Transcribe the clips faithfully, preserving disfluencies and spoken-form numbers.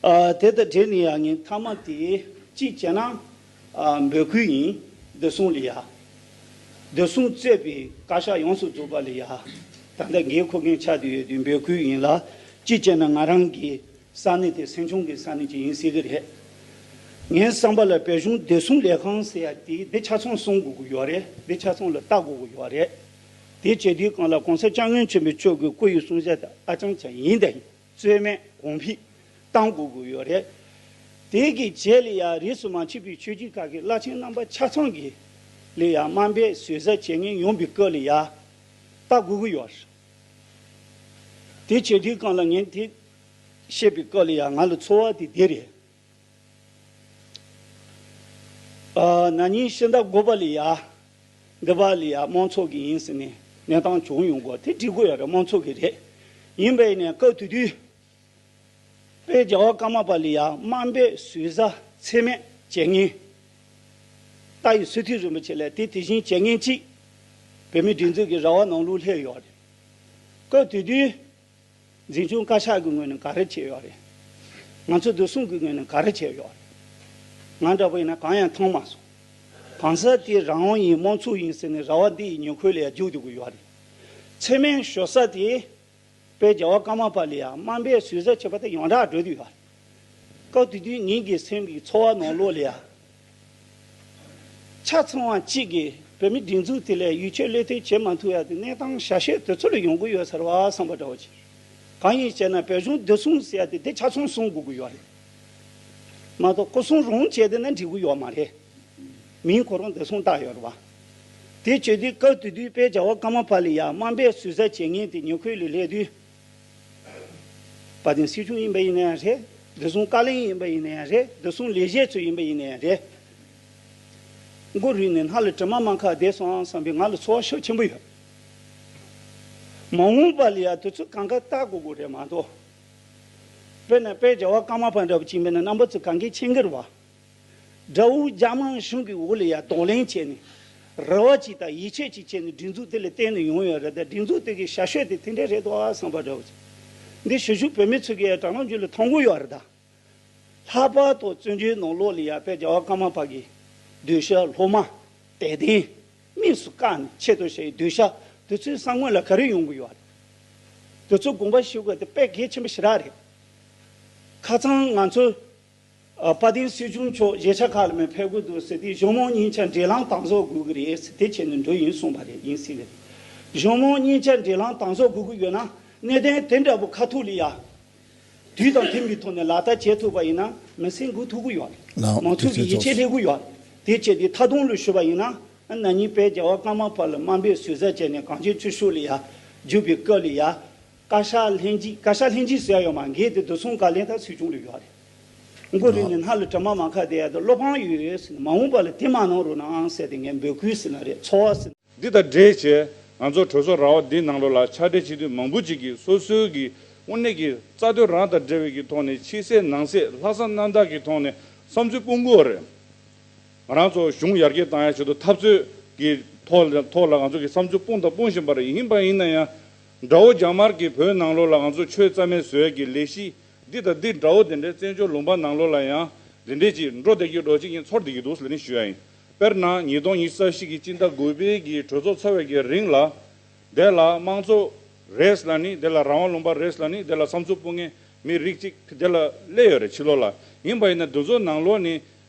ཨ། དེ་དང་འབྲེལ་ནས་ཡང་ངས་མཐའ་མ་དེ་གཅིག་བྱས་ན། ཨ། འབོད་སྐུལ་ཡིན། བདེ་སྲུང་ལ་ཡ། བདེ་སྲུང་གཙོས་པའི་བཀའ་ཤག་ཡོངས་སུ་རྫོགས་པ་ལ་ཡ། ད་ལྟ་འགན་འཁུར་མཁན་ཆགས་བསྡད་ཡོད་དུས་འབོད་སྐུལ་ཡིན་ལ། གཅིག་བྱས་ན་ང་རང་གི་ས་གནས་དེ་སེམས་ཆུང་གི་ས་གནས་ཅིག་ཡིན་སྲིད་ཀྱི་རེད། ངའི་བསམ་པ་ལ་བོད་གཞུང་བདེ་སྲུང་ལས་ཁང་ཟེར་ཡ་དེ་འདི་ཆ་ཚང་སྲུང་དགོས་ཀྱི་ཡོད་རེད། འདི་ཆ་ཚང་ལ་ལྟ་དགོས་ཀྱི་ཡོད་རེད། དེ་བྱེད་དུས་སྒང་ལ་གོང་ས་སྐྱབས་མགོན་ཆེན་པོ་མཆོག་གི་སྐུ་ཡི་གསུང་བཤད་དེ་ཨ་ཅང་ཅང་ཡིན་དང་ཡིན། རྩོད་མེད་གོང་འཕེལ་གཏང་དགོས་ཀྱི་ཡོད་རེད། དེ་གི་རྗེས་ལ་ཡང་རིས་སུ་མ་ཆད་པའི་ཆོས་བརྒྱུད་ཁག་གི་བླ་ཆེན་རྣམ་པ་ཆ་ཚང་གི་ལ་ཡང་དམའ་འབེབས་ཟུར་ཟ་བྱེད་མཁན་ཡོང་པའི་སྐབས་ལ་ཡང་ལྟ་དགོས་ཀྱི་ཡོད་རེད། དེ་བྱེད་དུས་སྒང་ལ་ངས་དེ་བཤད་པའི་སྐབས་ལ་ཡང་ང་ལ་ཚོར་བ་དེ་དེ་རེད། ཨ། ན་ནིང་ཕྱི་ཟླ་དགུ་པ་ལ་ཡ། འདི་པ་ལ་ཡ་དམངས་གཙོ་གི་ཡིན་ཟེར་ནས་གནས་སྟངས་བྱུང་ཡོང་གི་དེ་འགྲིག་གི་ཡོད་རེད། དམངས་གཙོ་གི་རེད། ཡིན་པ་ཡིན་ནའི་སྐབས་དེ་དུས་དཔལ་རྒྱལ་བ་ཀརྨ་པ་ལ་ཡ་དམའ་འབེབས་ཟུར་ཟ་ཚད་མེད་བྱེད་མཁན། ཏཱ་ཡི་སི་ཐན་རིན་པོ་ཆེ་ལ་དེ་དེ་བཞིན་བྱེད་མཁན་གཅིག་བོད་མིའི་སྒྲིག་འཛུགས་ཀྱི་ར་བ་ནང་ལོགས་སླེབས་ཡོད་རེད། སྐབས་དེ་དུས། འཛིན་སྐྱོང་བཀའ་ཤག་གི་ངོས་ནས་ག་རེ་བྱས་ཡོད་རེད། ང་ཚོ་བདེ་སྲུང་གི་ངོས་ནས་ག་རེ་བྱས་ཡོད་རེད། ང་འདྲ་པོ་ཡིན་ན་གང་ཡང་མཐོང་མ་སོང་། གང་ཟག་དེ་རང་དབང་ཡིན་དམངས་གཙོ་ཡིན་ཟེར་ནས་ར་བ་འདི་ཡི་ཉེ་འཁོར་ལ་ཡང་རྒྱུག་བསྡད་ཀྱི་ཡོད་རེད། ཚད་མེད་ཞུ་ས་དེ་དཔལ་རྒྱལ་བ་ཀརྨ་པ་ལ་ཡང་དམའ་འབེབས་ཟུར་ཟ་བྱས་པ་དེ་ཡོངས་གྲགས་འགྲོ་བསྡད་ཡོད་རེད། སྐབས་དེ་དུས་ངེད་ཀྱི་སེམས་ཀྱི་ཚོར་བ་ནང་ལོགས་ལ་ཡང་། ཆ་ཚང་བ་གཅིག་གིས་བོད་མི་སྒྲིག་འཛུགས་དེ་ལ་ཡིད་ཆེས་བློས་གཏོང་བྱེད་མ་ཐུབ་ཡ་དེ་གནས་སྟངས་ཞྭ་ཤོད་དེ་ཚོ་ལ་ཡོང་གི་ཡོད་ཟེར་བ་བསམ་པ་འདྲ་བོ་ཅིག་གང་ཡིན་ཟེར་ན་བོད་གཞུང་བདེ་སྲུང་ཟེར་ཡ་དེ་དེ་ཆ་ཚང་སྲུང་དགོས་ཀྱི་ཡོད་རེད། མ་གཏོགས་སྐུ་སྲུང་རང་བྱས་བསྡད་ན་འགྲིག་གི་ཡོད་མ་རེད། མིང་ཁོ་རང་བདེ་སྲུང་བཏགས་ཡོད་རེད་བ། དེ་བྱེད་དུས་སྐབས་དེ་དུས་དཔལ་རྒྱལ་བ་ཀརྨ་པ་ལ་ཡ་དམའ་འབེབས་ཟུར་ཟ་བྱེད་མཁན་དེ་ཉེ་འཁོར་ལ་སླེབས་དུས། དཔལ་ལྡན་སྲིད་སྐྱོང་ཡིན་པ་ཡིན་ན་ཡང་རེད། བདེ་སྲུང་བཀའ་བློན་ཡིན་པ་ཡིན་ན་ཡང་རེད། བདེ་སྲུང་ལས་བྱེད་ཚོ་ཡིན་པ་ཡིན་ན་ཡང་རེད། མགོ་རུལ་ནས་སྣ་ལ་དྲི་མ་མ་ཁ་བསྡད་སོང་བསམ་པའི་ང་ལ་ཚོར་བ་ཤུགས་ཆེན་པོ་ཡོད། མ་འོངས་པ་ལ་ཡང་དེ་ཚོ་གང་ག་ལྟ་དགོས་དགོས་རེད་མ་གཏོགས། དཔེར་ན་དཔལ་རྒྱལ་བ་ཀརྨ་པ་འདྲ་བོ་ཅིག་ཡིན་པ་ན་རྣམ་པ་ཚོ་གང་གའི་མཁྱེན་གྱི་རེད་བ། དགྲ་བོ་རྒྱ་དམར་གཞུང་གི་འོག་ལ་ཡ་གདོང་ལེན་བྱས་ནས། རེ་བ་ཅིག་དང་ཡིད་ཆེས་ཅིག་བྱས་ནས་སྒྲིག་འཛུགས་དེ་ལ་བརྟེན་ནས་ཡོང་ཡོད་རེད་ད། སྒྲིག་འཛུགས་དེ་གི་ཞྭ་ཤོད་དེ་དེ་འདྲས་རེད་འདུག་ཨ་བསམ་པ་འདྲ་བོ་ཅིག་འདི་ཞུ་ཞུ་བོད་མི་ཚོ་གི་དྲ་ལམ་བརྒྱུད་ལ་མཐོང་གི་ཡོད་རེད་ད། ལྷག་པར་དུ་བཙན་བྱོལ་ནང་ལོགས་ལ་ཡ་དཔལ་རྒྱལ་བ་ཀརྨ་པ་གི་གདུལ་བྱ་སློབ་མ་དད་ལྡན་དམིགས་སུ་བཀར་ནས་ཆེད་དུ་བཞག་གི་གདུལ་བྱ་དེ་ཚོའི་བསམ་ངན་ལ་ག་རེ་ཡོང་གི་ཡོད་རེད། དེ་ཚོ་དགོངས་པ་ཞུ་དགོས་དེ་དཔེ་གལ་ཆེན་པོ་ཞེ་དྲག་རེད། ཁ་སང་ང་ཚོ། ཨ། དཔལ་ལྡན་སྲིད་སྐྱོང་མཆོག་གཞིས་ཆགས་ཁག་ལ་མར་ཕེབས་ཀྱི་འདུག་ཟེར་དུས་གཞུང་མང་གཉིས་ཆ་འབྲེལ་ལམ་དམ་ཟབ་དགོས་ཀྱི་རེད་ཟེར་དེ་བྱས་ནས་འགྲོ་ཡིན་གསུངས་པ་རེད། ཡིན་སྲིད་ཀྱི་རེད། གཞུང་མང་གཉིས་ཆ་འབྲེལ་ལམ་དམ་ཟབ་དགོས་ཀྱི་ཡོད་ན་གནད་དོན་དེ་འདྲ་པོ་ཁ་ཐུག་ལ་ཡ། དུས་དང་མཐུན་པའི་ཐོག་ནས་ལག་བསྟར་བྱེད་ཐུབ་པ་ཡིན་ན་མི་སེམས་འགུག་ཐུབ་ཀྱི་ཡོད་རེད། ལགས། མང་ཚོགས་ཀྱི་ཡིད་ཆེས་སླེབས་ཀྱི་ཡོད་རེད། དེ་བྱས་ཏེ་མཐའ་དོན་ལ་ཞུས་པ་ཡིན་ན་ན་ནིང་དཔལ་རྒྱལ་བ་ཀརྨ་པ་ལ་དམའ་འབེབས་ཟུར་ཟ་བྱས་ནས་གངས་ཅན་ཆོས་ཕྱོགས་ལ་ཡ་རྒྱུག་པའི་སྐབས་ལ་ཡ། བཀའ་ཤག་ལྷན་རྒྱས། བཀའ་ཤག་ལྷན་རྒྱས་ཟེར་ཡ་ཡོད་མ་རེད་དེ། བདེ་སྲུང་བཀའ་བློན་དང་སྲིད་སྐྱོང་ལ་ཡོད་རེད། མགོ་རུལ་ནས་སྣ་ལ་དྲི་མ་མ་ཁ་བསྡད་ཡ་དེ་བློ་ཕམ་ཡོད་ཡོད་ཟེར་ནས་མ་འོངས་པ་ལ་དེ་མ་གནང་རོགས་གནང་ཟེར་ཏེ་ངས་འབོད་སྐུལ་ཟེར་ན་རེད། ཚོར་བ་ཟེར་ན། འདི་དང་འབྲེལ་བྱས་ང་ཚོ་གྲོས་ཚོགས་ར་བ་འདིའི་ནང་ལོགས་ལ་ཕྱག་སྦྲེལ་བྱེད་དུས་མང་པོ་ཅིག་གིས་སོ་སོའི་གི་དངོས་གནས་ཀྱི་རྩ་དོན་རང་དང་འབྲེལ་བའི་གི་ཐོག་ནས་ཕྱི་གསལ་ནང་གསལ་ལྷག་བསམ་རྣམ་དག་གི་ཐོག་ནས་བསམ་ཚུལ་སྤུངས་དགོས་རེད། ང་རང་ཚོ་གཞུང་ཡར་རྒྱས་བཏང་ཡ་ཆེད་དུ་འཐབ་རྩོད་ཀྱི་ཐོག་ལ་ཐོག་ལ་ང་ཚོ་གི་བསམ་ཚུལ་སྤུངས་དང་སྤུངས་བཞིན་པ་རེད། ཡིན་པ་ཡིན་ན་ཡང་དགྲ་བོ་རྒྱ་དམར་གྱིས་བོད་ནང་ལོགས་ལ་ང་ཚོ་ཆོས་རྩ་མེད་བཟོ་ཡ་གི་ལས་གཞི་འདི་དང་འདི་འདྲ་བོ་དེ་འདྲའི་བཙན་བྱོལ་ལུང་པ་ནང་ལོགས་ལ་ཡང་དེ་འདྲས་ཀྱིས་འགྲོ་བསྡད་ཀྱི་འགྲོ་ཅིག་ཡིན་ཚོར་བསྡད་ཀྱི་འདུག་ཟེར་ནས་ཞུ་ཡ་ཡིན། དཔེར་ན་ཉིས་སྟོང་ཉི་ཤུ་རྩ་བཞི་གི་སྤྱི་ཟླ་དགུ་པའི་གི་གྲོས་ཚོགས་ཚོགས་པའི་གི་རིང་ལ། དེ་ལ་དམངས་གཙོ་རེད་ལབ་ནི། དེ་ལ་རང་དབང་ལུང་པ་རེད་ལབ་ནི། དེ་ལ་བསམ་ཚུལ་སྤུངས་མཁན་མི་རིགས་གཅིག་དེ་ལ་སླེབས་ཡོད་རེད་ཕྱི་ལོགས་ལ། ཡིན་པ་ཡིན་ན་འདི་ཚོ་ནང་ལོགས་ནས་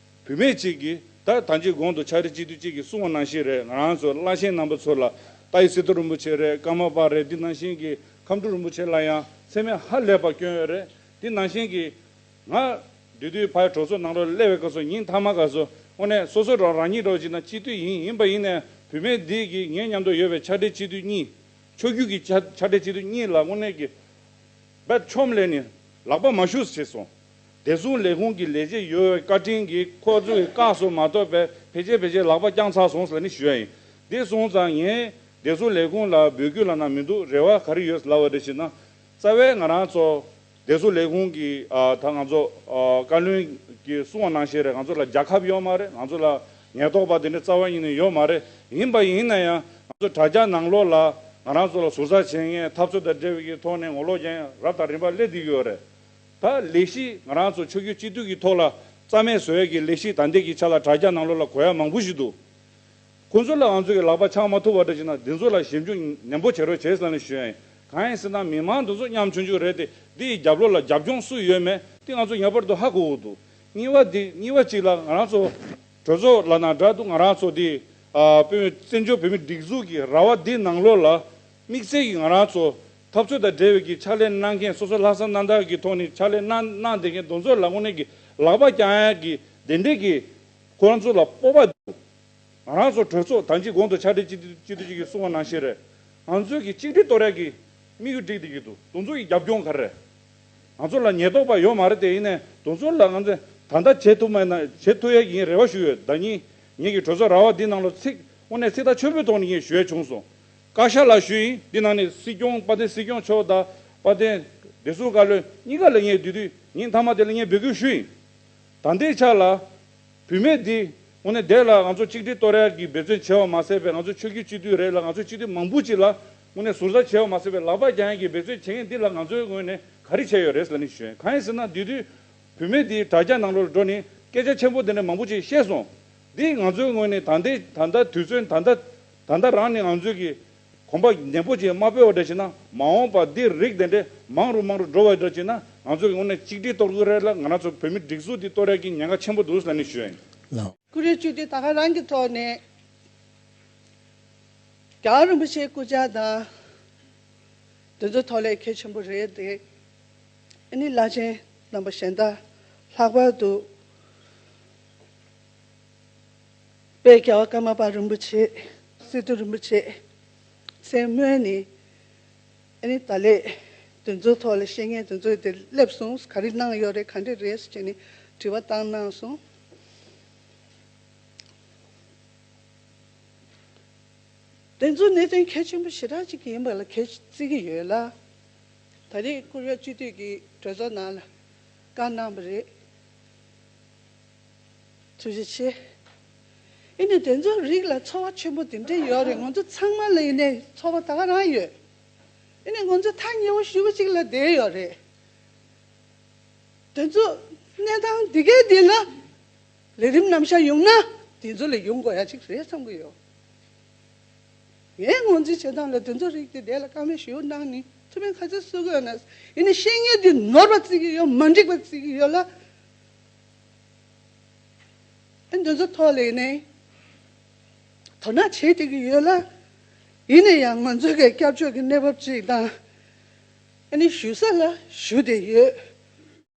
བུད་མེད་གཅིག་གིས་ད་ད་ཅི་གོང་དུ་ཕྱག་སྦྲེལ་སྤྱི་འཐུས་གཅིག་གིས་གསུངས་པ་ནང་བཞིན་རེད། ང་རང་ཚོ་བླ་ཆེན་རྣམ་པ་ཚོ་ལ་ཏཱ་ཡི་སི་ཐན་རིན་པོ་ཆེ་རེད། ཀརྨ་པ་རེད། འདི་ནང་བཞིན་གྱི་ཁམས་སྤྲུལ་རིན་པོ་ཆེ་ལ་ཡང་མཚན་སྨད་ཧ་ལས་པ་བསྐྱོན་ཡོད་རེད། འདི་ནང་བཞིན་གྱི་ང་དེ་དུས་ཕར་གྲོས་ཚོགས་ནང་ལོགས་སླེབས་པའི་སྐབས་སུ་ཉིན་མཐའ་མ་སྐབས་སུ་དངོས་གནས་སོ་སོ་རང་རང་ཉིད་འདྲ་བོ་ཅིག་ན་སྤྱི་འཐུས་ཡིན། ཡིན་པ་ཡིན་ནའི་བུད་མེད་འདི་གིས་ངའི་མཉམ་དུ་ཡོད་པའི་ཕྱག་སྦྲེལ་སྤྱི་འཐུས་གཉིས། ཕྱོགས་བསྒྱུར་གྱི་ཕྱག་ཕྱག་སྦྲེལ་སྤྱི་འཐུས་གཉིས་ལ་དངོས་གནས་ཀྱི་རྦད་ཆོམ་ལས་ནས་ལག་པ་མ་གཞུ་བྱས་སོང་། བདེ་སྲུང་ལས་ཁུངས་ཀྱི་ལས་བྱེད་ཡོད་པའི་བཀའ་དྲིན་གྱིས་ཁོ་ཚོས་བཀག་སོང་མ་གཏོགས་པའི་ཕལ་ཆེར་ཕལ་ཆེར་ལག་པ་བརྐྱངས་ཚར་སོང་ཟེར་ནས་ཞུ་ཡ་ཡིན། འདི་སོང་ཙང་ངས་བདེ་སྲུང་ལས་ཁུངས་ལ་འབོད་སྐུལ་ལབ་ན་མི་འདུག་རེ་བ་ག་རེ་ཡོད་ལབ་པ་རེད་ཞེ་ན། རྩ་བའི་ང་རང་ཚོ་བདེ་སྲུང་ལས་ཁུངས་ཀྱི་ཨ་ད་ང་ཚོ་ཨ་བཀའ་བློན་གྱིས་གསུངས་པ་ནང་བཞིན་རེད། ང་ཚོ་ལ་རྒྱལ་ཁབ་ཡོད་མ་རེད། ང་ཚོ་ལ་ཉེན་རྟོག་པ་དེ་འདྲ་རྩ་བ་ཉིད་ནས་ཡོད་མ་རེད། ཡིན་པ་ཡིན་ན་ཡང་ང་ཚོ་དྲ་རྒྱ་ནང་ལོགས་ལ་ང་རང་ཚོ་ལ་ཟུར་ཟ་བྱེད་མཁན་འཐབ་རྩོད་དང་འབྲེལ་བའི་གི་ཐོག་ནས་ངོ་ལོག་རྐྱེན་རབ་དང་རིམ་པ་སླེབས་བསྡད་ཀྱི་ཡོད་རེད། ད་ལས་གཞི་ང་རང་ཚོ་ཆོས་བརྒྱུད་སྤྱི་འཐུས་ཀྱི་ཐོག་ལ་རྩ་མེད་བཟོ་ཡས་ཀྱི་ལས་གཞི་ད་ལྟའི་གི་ཆ་ལ་དྲ་རྒྱ་ནང་ལོགས་ལ་གོ་ཡ་མང་པོ་ཞིག་འདུག་ཁོང་ཚོ་ལ་ང་ཚོ་གི་ལག་པ་འཆང་མ་ཐུབ་པ་འདྲ་བྱས་ན་འདི་ཚོ་ལ་ཞིབ་འཇུག་ནན་པོ་བྱེད་རོགས་བྱེད་ཟེར་ནས་ཞུ་ཡ་ཡིན། གང་ཡིན་ཟེར་ན་མི་མང་འདི་ཚོ་ཉམ་ཆུང་ཆུང་རེད་དེ། འདི་ཡི་རྒྱབ་ལོགས་ལ་རྒྱབ་ལྗོངས་སུ་ཡོད་མེད་འདི་ང་ཚོ་ངེས་པར་དུ་ཧ་གོ་དགོས་འདུག་གཉིས་པ་འདི་གཉིས་པ་གཅིག་ལ་ང་རང་ཚོ་གྲོས་ཚོགས་ལབ་ན་འདྲ་འདུག་ང་རང་ཚོ་འདི་ཨ་བོད་བཙན་བྱོལ་བོད་མིའི་སྒྲིག་འཛུགས་ཀྱི་ར་བ་འདི་ནང་ལོགས་ལ་དམིགས་བསལ་གྱི་ང་རང་ཚོ་འཐབ་རྩོད་དང་འབྲེལ་བའི་གི་ཕྱག་ལས་གནང་མཁན་སོ་སོ་ལྷག་བསམ་རྣམ་དག་གི་ཐོག་ནས་ཕྱག་ལས་གནང་གནང་བསྡད་མཁན་དེ་ཚོ་ལ་དངོས་གནས་ཀྱི་ལག་པ་བརྐྱང་ཡ་གི་དེ་འདྲས་ཀྱི་ཁོ་རང་ཚོ་ལ་སྤོབས་པ་འདུག་ང་རང་ཚོ་གྲོས་ཚོགས་ད་ཅི་གོང་དུ་ཕྱག་སྦྲེལ་སྤྱི་འཐུས་སྤྱི་འཐུས་ཀྱིས་གསུངས་པ་ནང་བཞིན་རེད། ང་ཚོས་ཀྱི་གཅིག་སྒྲིལ་གཏོར་ཡ་གི་དམིགས་ཡུལ་བསྒྲིགས་བསྡད་ཀྱི་འདུག་དེ་ཚོ་ཡི་རྒྱབ་ལྗོངས་ག་རེ་རེད། ང་ཚོ་ལ་ཉེན་རྟོག་པ་ཡོད་མ་རེད་དེ། ཡིན་ནའི་དེ་ཚོ་ལ་ང་ཚོས་ད་ལྟ་བྱེད་ཐུབ་མ་ཡིན་ན་བྱེད་ཐུབ་ཡ་ཡིན་རེ་བ་ཞུ་ཡོད། ཟླ་ཉིན་ངེད་ཀྱི་གྲོས་ཚོགས་ར་བ་འདི་ནང་ལ་ཚིག་དངོས་གནས་ཚིག་ཐག་ཆོད་པོའི་ཐོག་ནས་ངས་ཞུ་ཡ་བྱུང་སོང་། བཀའ་ཤག་ལ་ཞུས་ཡིན། འདི་ནང་ནས་སྲིད་སྐྱོང་དཔལ་ལྡན་སྲིད་སྐྱོང་མཆོག་དང་དཔལ་ལྡན་བདེ་སྲུང་བཀའ་བློན་གཉིས་ཀ་ལ་ངས་དེ་དུས་ཉིན་མཐའ་མ་དེ་ལ་ངས་འབོད་སྐུལ་ཞུས་ཡིན། ད་ལྟའི་ཆ་ལ་བུད་མེད་འདི་དངོས་གནས་དེ་ལ་ང་ཚོ་གཅིག་སྒྲིལ་གཏོར་ཡག་གི་འབད་བརྩོན་བྱས་པ་མ་ཟད་པའི་ང་ཚོ་ཆོས་བརྒྱུད་སྤྱི་འཐུས་རེད་ལ་ང་ཚོ་སྤྱི་འཐུས་མང་པོ་ཅིག་ལ་དངོས་གནས་ཟུར་ཟ་བྱས་པ་མ་ཟད་པའི་ལག་པ་བརྐྱང་ཡག་གི་འབད་བརྩོན་བྱེད་མཁན་འདི་ལ་ང་ཚོའི་ངོས་ནས་ག་རེ་བྱས་ཡོད་རེད་ལབ་ནས་ཞུས། གང་ཡིན་ཟེར་ན་དེ་དུས་བུད་མེད་འདིའི་དྲ་རྒྱ་ནང་ལོགས་ལ་འགྲོ་ནས་སྐད་ཆ་ཆེན་པོ་དེ་འདྲ་མང་པོ་ཅིག་བཤད་སོང་། འདི་ང་ཚོའི་ངོས་ནས་ད་ལྟའི་ད་ལྟ་དུས་ཚོད་ད་ལྟ་ད་ལྟ་རང་ནས་ང་ཚོས་ཀྱི་གོམ་པ་ནན་པོ་ཅིག་མ་སྤོས་པ་འདྲ་བྱས་ན་མ་འོངས་པ་འདི་རིགས་དེ་འདྲ་མང་རུ་མང་རུ་འགྲོ་བ་འདྲ་བྱས་ན་ང་ཚོ་གི་དངོས་གནས་གཅིག་སྒྲིལ་གཏོར་དགོས་རེད་ལ་ང་རང་ཚོ་བོད་མི་སྒྲིག་འཛུགས་འདི་གཏོར་ཡག་གི་ཉེན་ཁ་ཆེན་པོ་འདུག་ཟེར་ནས་ཞུ་ཡ་ཡིན། ལགས། བཀུར་འོས་སྤྱི་འཐུས་ད་ག་རང་གི་ཐོག་ནས་རྒྱལ་བ་རིན་པོ་ཆེའི་སྐུ་ཕྱག་དང་དེ་ཚོ་ཐོག་ལས་གལ་ཆེན་པོ་རེད་དེ། ཨ་ནི་བླ་ཆེན་རྣམ་པ་གཞན་དག་ལྷག་པར་དུ་དཔལ་རྒྱལ་བ་ཀརྨ་པ་རིན་པོ་ཆེ། སི་ཏུ་རིན་པོ་ཆེ་སེམས་སྨོན་ནི། ཨ་ནི་ད་ལས་དེ་ཚོའི་ཐོག་ལ་བཤད་མཁན་དེ་ཚོས་དེ་སླེབས་སོང་། ག་རེ་གནང་ཡོད་རེད་ག་འདྲ་རེད་ཟེར་ནས་དྲི་བ་བཏང་གནང་སོང་། དེ་ཚོ་གནད་དོན་གལ་ཆེན་པོ་ཞེ་དྲག་ཅིག་ཡིན་པ་ལ་གལ་བརྩི་གི་ཡོད་ལ། ད་རེས་བཀུར་འོས་སྤྱི་འཐུས་ཀྱིས་གྲོས་ཚོགས་ནང་ལ་བཀའ་གནང་བ་རེད། ཐུགས་རྗེ་ཆེ། ཨེ་ནི་དེ་ཚོ་རིགས་ལ་ཚོར་བ་ཆེན་པོ་དེ་འདྲ་ཡོད་རེད། ང་ཚོ་ཚང་མ་ལ་ཡིན་ནའི་ཚོར་བ་ད་ག་རང་ཡོད། ཨེ་ནི་ང་ཚོ་ཐག་ཉེ་བོ་ཞེ་པོ་ཅིག་ལ་བསྡད་ཡོད་རེད། དེ་ཚོ་གནས་སྟངས་འདི་གའི་འདི་ལ་ལས་རིམ་རྣམ་གཞག་ཡོང་ན་དེ་ཚོ་ལ་ཡོང་དགོས་ཡ་ཅིག་རེད་བསམ་གི་ཡོད། ངས་ངོས་འཛིན་བྱེད་སྟངས་ལ་དེ་ཚོ་རིགས་དེ་དེ་ལ་བཀའ་མོལ་ཞུ་གནང་ནི་ཐུགས་ཕན་ག་ཚོད་གསོ་གི་ཡོད་ན། ཡིན་ནའི་བཤད་མཁན་དེ་ནོར་བ་བརྩི་གི་ཡོད། མ་འགྲིག་པ་བརྩི་གི་ཡོད་ལ། ཨ་འདི་ཚོ་ཐོག་ལ་ཡིན་ནའི་དོ་སྣང་བྱེད་བསྡད་ཀྱི་ཡོད་ལ། ཡིན་ན་ཡང་ང་ཚོ་གི་སྐྱབས་བཅོལ་གྱི་གནས་བབ་ཅིག་དང་། ཨ་ནི་བཞུགས་ས་ལ་བཞུགས་བསྡད་ཡོད།